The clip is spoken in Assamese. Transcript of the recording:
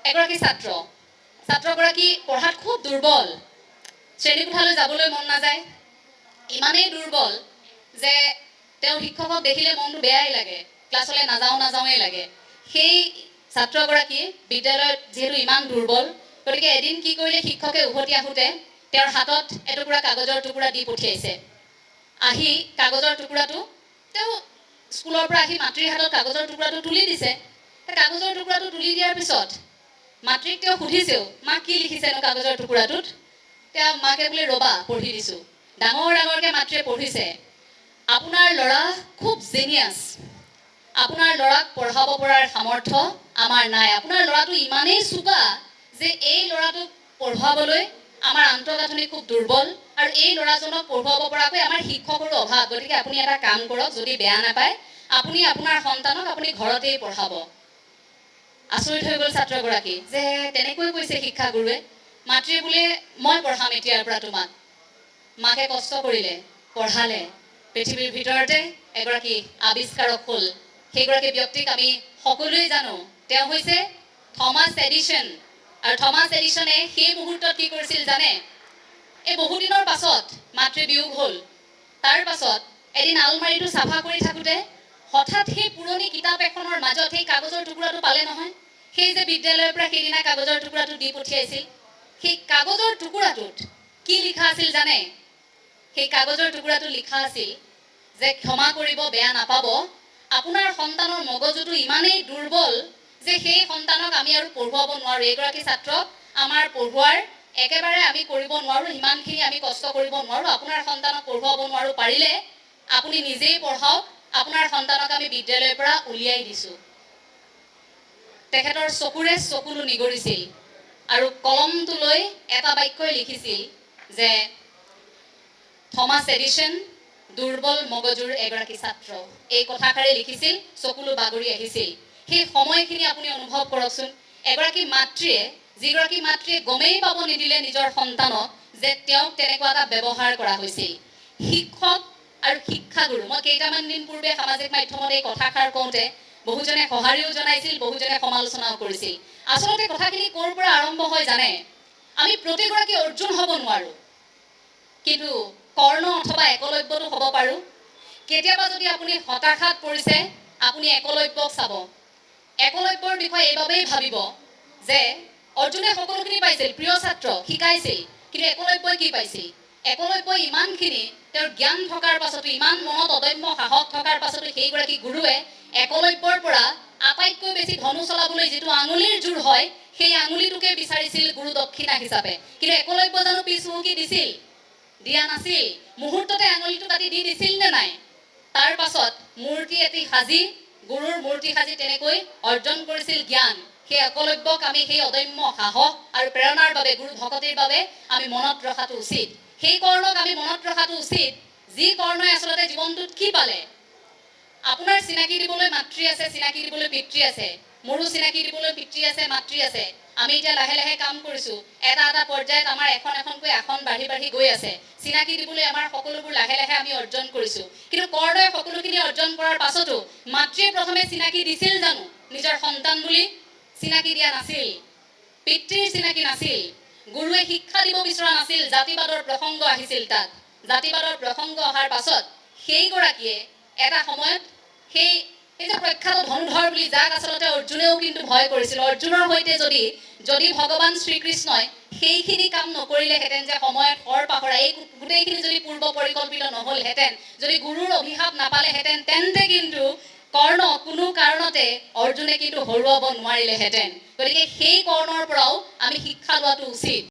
এগৰাকী ছাত্ৰ, ছাত্ৰগৰাকী পঢ়াত খুব দুৰ্বল, শ্ৰেণীকোঠালৈ যাবলৈ মন নাযায়, ইমানেই দুৰ্বল যে তেওঁ শিক্ষকক দেখিলে মনটো বেয়াই লাগে, ক্লাছলৈ নাযাওঁ নাযাওঁৱেই লাগে। সেই ছাত্ৰগৰাকী বিদ্যালয়ত যিহেতু ইমান দুৰ্বল, গতিকে এদিন কি কৰিলে, শিক্ষকে উভতি আহোঁতে তেওঁৰ হাতত এটুকুৰা কাগজৰ টুকুৰা দি পঠিয়াইছে। আহি কাগজৰ টুকুৰাটো তেওঁ স্কুলৰ পৰা আহি মাতৃৰ হাতত কাগজৰ টুকুৰাটো তুলি দিছে। কাগজৰ টুকুৰাটো তুলি দিয়াৰ পিছত মাতৃক তেওঁ সুধিছেও, মা, কি লিখিছেনো কাগজৰ টুকুৰাটোত? তেওঁ মাকে বোলে, ৰ'বা, পঢ়ি দিছোঁ। ডাঙৰ ডাঙৰকৈ মাতৃয়ে পঢ়িছে, "আপোনাৰ ল'ৰা খুব জেনিয়াছ, আপোনাৰ ল'ৰাক পঢ়াব পৰাৰ সামৰ্থ্য আমাৰ নাই। আপোনাৰ ল'ৰাটো ইমানেই চোকা যে এই ল'ৰাটোক পঢ়ুৱাবলৈ আমাৰ আন্তঃগাঁথনি খুব দুৰ্বল আৰু এই ল'ৰাজনক পঢ়ুৱাব পৰাকৈ আমাৰ শিক্ষকৰো অভাৱ। গতিকে আপুনি এটা কাম কৰক, যদি বেয়া নাপায়, আপুনি আপোনাৰ সন্তানক আপুনি ঘৰতেই পঢ়াব।" আচৰিত হৈ গ'ল ছাত্ৰগৰাকী যে তেনেকৈ কৈছে শিক্ষাগুৰুৱে। মাতৃয়ে বোলে, "মই পঢ়াম এতিয়াৰ পৰা তোমাক।" মাকে কষ্ট কৰিলে, পঢ়ালে, পৃথিৱীৰ ভিতৰতে এগৰাকী আৱিষ্কাৰক হ'ল। সেইগৰাকী ব্যক্তিক আমি সকলোৱে জানো, তেওঁ হৈছে থমাছ এডিচন। আৰু থমাছ এডিচনে সেই মুহূৰ্তত কি কৰিছিল জানে? এই বহুদিনৰ পাছত মাতৃ বিয়োগ হ'ল। তাৰ পাছত এদিন আলমাৰিটো চাফা কৰি থাকোঁতে হঠাৎ সেই পুৰণি কিতাপ এখনৰ মাজত সেই কাগজৰ টুকুৰাটো পালে নহয়, সেই যে বিদ্যালয়ৰ পৰা সেইদিনা কাগজৰ টুকুৰাটো দি পঠিয়াইছিল। সেই কাগজৰ টুকুৰাটোত কি লিখা আছিল জানে? সেই কাগজৰ টুকুৰাটো লিখা আছিল যে, "ক্ষমা কৰিব, বেয়া নাপাব, আপোনাৰ সন্তানৰ মগজুটো ইমানেই দুৰ্বল যে সেই সন্তানক আমি আৰু পঢ়ুৱাব নোৱাৰোঁ। এইগৰাকী ছাত্ৰক আমাৰ পঢ়ুৱাৰ একেবাৰে আমি কৰিব নোৱাৰোঁ, সিমানখিনি আমি কষ্ট কৰিব নোৱাৰোঁ, আপোনাৰ সন্তানক পঢ়ুৱাব নোৱাৰোঁ। পাৰিলে আপুনি নিজেই পঢ়াওক, আপোনাৰ সন্তানক আমি বিদ্যালয়ৰ পৰা উলিয়াই দিছোঁ।" তেখেতৰ চকুৰে চকুলো নিগৰিছিল আৰু কলমটো লৈ এটা বাক্যই লিখিছিল যে থমাছ এডিচন দুৰ্বল মগজুৰ এগৰাকী ছাত্ৰ। এই কথাষাৰে লিখিছিল, চকুলো বাগৰি আহিছিল। সেই সময়খিনি আপুনি অনুভৱ কৰকচোন, এগৰাকী মাতৃয়ে, যিগৰাকী মাতৃয়ে গমেই পাব নিদিলে নিজৰ সন্তানক যে তেওঁক তেনেকুৱা এটা ব্যৱহাৰ কৰা হৈছিল। শিক্ষক আৰু শিক্ষাগুৰু, মই কেইটামান দিন পূৰ্বে সামাজিক মাধ্যমত এই কথাষাৰ কওঁতে বহুজনে সঁহাৰিও জনাইছিল, বহুজনে সমালোচনাও কৰিছিল। আচলতে কথাখিনি ক'ৰ পৰা আৰম্ভ হয় জানে? আমি প্ৰতিগৰাকী অৰ্জুন হ'ব নোৱাৰোঁ, কিন্তু কৰ্ণ অথবা একলব্যটো হ'ব পাৰোঁ। কেতিয়াবা যদি আপুনি হতাশাত পৰিছে, আপুনি একলব্যক চাব। একলব্যৰ বিষয়ে এইবাবেই ভাবিব যে অৰ্জুনে সকলোখিনি পাইছিল, প্ৰিয় ছাত্ৰ, শিকাইছিল, কিন্তু একলব্যই কি পাইছিল? একলব্যই ইমানখিনি তেওঁৰ জ্ঞান থকাৰ পাছতো, ইমান মনত অদম্য সাহস থকাৰ পাছতো সেইগৰাকী গুৰুৱে একলব্যৰ পৰা আটাইতকৈ বেছি ধনু চলাবলৈ যিটো আঙুলিৰ জোৰ হয়, সেই আঙুলিটোকে বিচাৰিছিল গুৰু দক্ষিণা হিচাপে। কিন্তু একলব্য জানো পিছ হুহুকি দিছিল? দিয়া নাছিল। মুহূৰ্ততে আঙুলিটো কাটি দি দিছিল নে নাই? তাৰ পাছত মূৰ্তি এটি সাজি, গুৰুৰ মূৰ্তি সাজি তেনেকৈ অৰ্জন কৰিছিল জ্ঞান। সেই একলব্যক আমি সেই অদম্য সাহস আৰু প্ৰেৰণাৰ বাবে, গুৰু ভকতিৰ বাবে আমি মনত ৰখাটো উচিত। সেই কৰ্ণক আমি মনত ৰখাটো উচিত, যি কৰ্ণই আচলতে জীৱনটোত কি পালে। আপোনাৰ চিনাকি দিবলৈ মাতৃ আছে, চিনাকি দিবলৈ পিতৃ আছে, মোৰো চিনাকি দিবলৈ পিতৃ আছে, মাতৃ আছে। আমি এতিয়া লাহে লাহে কাম কৰিছোঁ, এটা এটা পৰ্যায়ত আমাৰ এখন এখনকৈ আসন বাঢ়ি বাঢ়ি গৈ আছে। চিনাকি দিবলৈ আমাৰ সকলোবোৰ লাহে লাহে আমি অৰ্জন কৰিছোঁ। কিন্তু কৰ্ণই সকলোখিনি অৰ্জন কৰাৰ পাছতো মাতৃয়ে প্ৰথমে চিনাকি দিছিল জানো নিজৰ সন্তান বুলি? চিনাকি দিয়া নাছিল। পিতৃৰ চিনাকি নাছিল। গুৰুৱে শিক্ষা দিব বিচৰা নাছিল। জাতিবাদৰ প্ৰসংগ আহিছিল তাত। জাতিবাদৰ প্ৰসংগ অহাৰ পাছত সেইগৰাকীয়ে এটা সময়ত সেই এই যে প্ৰখ্যাত ধনুধৰ বুলি, যাক আচলতে অৰ্জুনেও কিন্তু ভয় কৰিছিল, অৰ্জুনৰ সৈতে যদি ভগৱান শ্ৰীকৃষ্ণই সেইখিনি কাম নকৰিলেহেঁতেন যে সময়ত শৰ পাহৰা, এই গোটেইখিনি যদি পূৰ্ব পৰিকল্পিত নহ'লহেঁতেন, যদি গুৰুৰ অভিশাপ নাপালেহেঁতেন, তেন্তে কিন্তু কৰ্ণ কোনো কাৰণতে অৰ্জুনে কিন্তু হৰুৱাব নোৱাৰিলেহেঁতেন। গতিকে সেই কৰ্ণৰ পৰাও আমি শিক্ষা লোৱাটো উচিত।